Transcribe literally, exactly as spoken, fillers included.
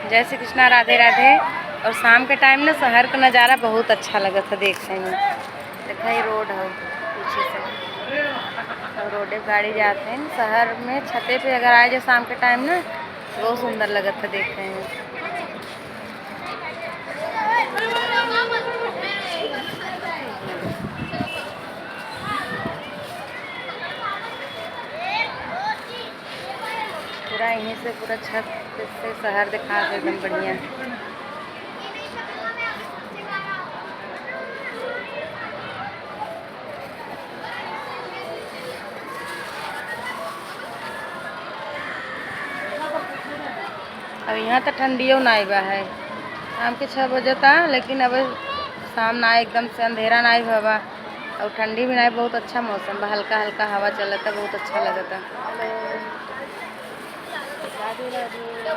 जय श्री कृष्णा, राधे राधे। और शाम के टाइम ना शहर का नज़ारा बहुत अच्छा लगत है देखे में। देखा, ये रोड है पीछे से, और रोडे पे गाड़ी जाते हैं। शहर में छते पे अगर आए जाए शाम के टाइम ना, बहुत सुंदर लगत है देखे में। पूरा यहीं से पूरा छत से शहर दिखा दे, एकदम बढ़िया। अब यहाँ तो ठंडियो ना आइबा है, शाम के छः बजे था, लेकिन अब शाम ना आए, एकदम से अंधेरा ना आए हवा, और ठंडी भी ना आए, बहुत अच्छा मौसम बा, हल्का हल्का हवा चलता, बहुत अच्छा लगता। राधे राधे।